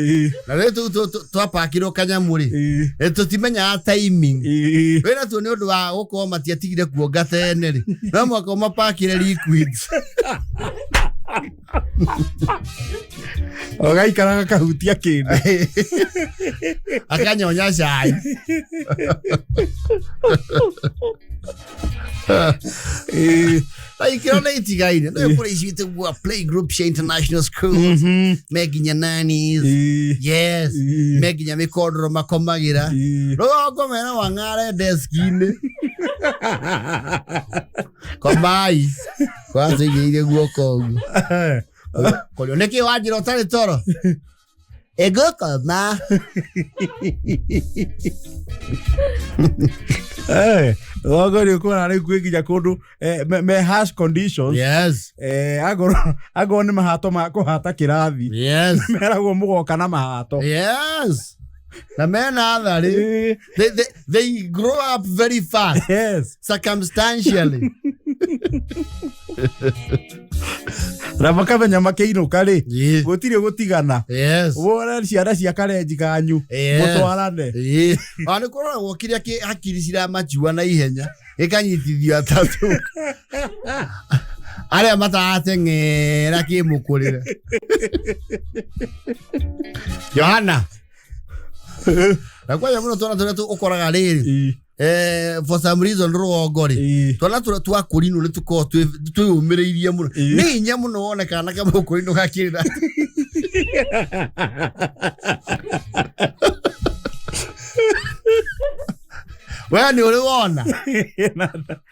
Na rĩu twapakirwo kanyamũ rĩ, tũtimenyaga timing. Wĩna tuo nĩ ũndũ wa gũkorwo matiatigire kuonga tene rĩ, no mũhaka ũmapakĩre liquids. Ũgaikara gakahutia kĩndũ. Akanyonya cai. Na ikĩro nĩ itigaine. Nĩ kũrĩ icio ĩtagwo play group cia international schools. Me nginya nannies. Yes. Me nginya mĩkondoro makomagĩra. Rũgongo mena wang'are deski-inĩ. Komai. Kwanza igĩire guoko ũguo. Kũrio nĩkĩ wanjĩra ũtarĩ toro? Ĩngũkoma. Rũgongo nĩ ũkũona rĩu kwĩ nginya kũndũ me harsh conditions. Yes. Angorwo nĩ mahato ma kũhata kĩrathi. Yes. Meragwo mũgoka na mahato. Yes. Na mena atharĩ. They grow up very fast. Yes. Circumstantially. Na makamenya makĩinũka rĩ, gũtirĩ gũtigana. Yes. Wone ciana cia karenji kanyu. Mũtwarane. Ona nĩ kũroragwo kĩrĩa kĩ hakiri ciramachua na ihenya gĩkanyitithio atatũ. Arĩa matarateng'era kĩmũkũrĩre. Johana. Na kwanja mũno twana tũrĩa ũkoraga rĩrĩ. For some reason rũgongo rĩ, twana tũrĩa twakũrinwo nĩ tũkoragwo twĩyũmĩrĩirie mũno. Nĩ hinya mũno wone kana kamũkũrinwo gakĩrĩra. We nĩ ũrĩ wona?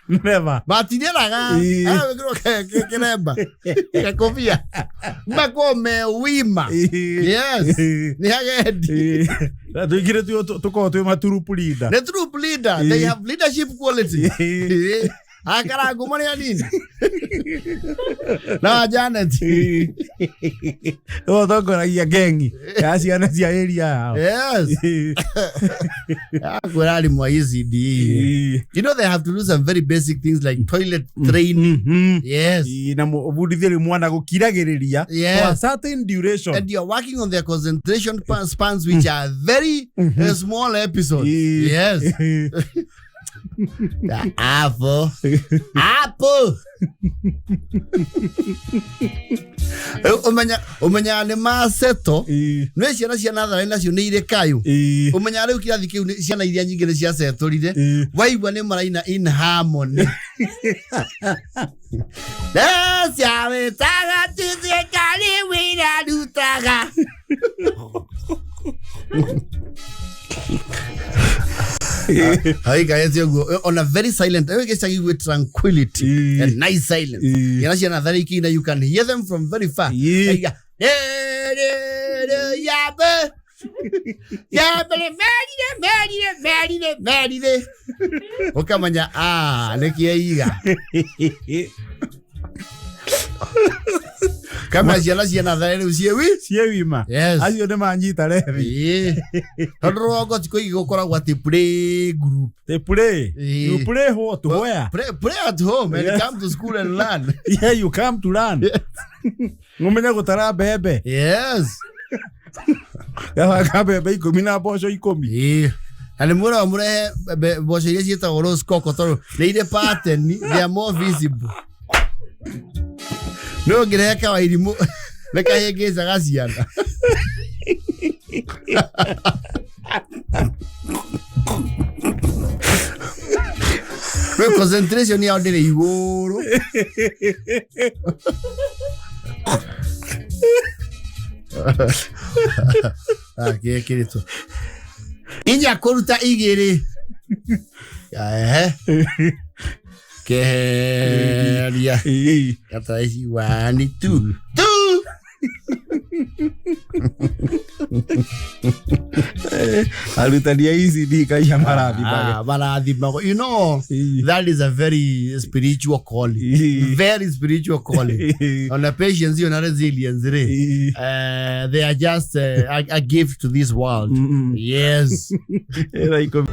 Never. Matirĩraga. Wĩkĩrwo kĩremba. Gakobia. Makoragwo me wima. Yes. Nĩ hagendi. Na tũingĩ tũkoragwo twĩ ma troop leader. Nĩ troop leader. They have leadership quality. Akarango marĩ anini. Na Janet. Nĩwe ũtongoragia gengi ya ciana cia area yao. Yes. Akwĩra arimũ a ECD. You know they have to do some very basic things like toilet training. Yes. Na ũbundithie rĩu mwana gũkiragĩrĩria Yes. for a certain duration. And you are working on their concentration spans, which are very small episodes. Yes. Apple. Apple. Ũmenyaga nĩ maceto. Nĩ ciana cia natharĩ nacio nĩ irĩ kayũ. Ũmenyaga rĩu kĩrathi kĩu nĩ ciana iria nyingĩ nĩ ciacetũrire. Waigua nĩ maraina in harmony. Ciawĩtaga tithikari wĩra rutaga. Hai guys, you go on a very silent, I guess you with tranquility and nice silence. Ciana cia natharĩ ikĩina, you can hear them from very far. Ũkamenya, nĩkĩeiga. Kama ciana cia natharĩ rĩu ciĩ wi? Ciĩ wima. Yes. Acio nĩ manyita rebi. Tondũ rũgongo ti kũigĩ gũkoragwo atĩ play group. They play. You play what? Where? Play at home and come to school and learn. Yeah, you come to learn. Ngũmenye gũtara mbembe. Yes. Gabanga mbembe 10 na mboco 10. Na nĩ mwĩragwo mũrehe mboco iria ciĩtagwo rose coco tondũ nĩ irĩ pattern, they are more visible. No ũngĩrehe kawairimũ. Nĩ kahĩngĩcaga ciana. Rĩu concentration yao ndĩrĩ igũrũ. Ah, gĩkĩrĩtwo inya kũruta igĩrĩ. Ehe. Keheria. Gata ici one, two, two. Arutani a ECD kaia marathimage. Ah, marathimagwo. You know, that is a very spiritual calling. Very spiritual calling. Ona patience ona resilience rĩ. They are just a gift to this world. Yes. Ĩra ikũmi.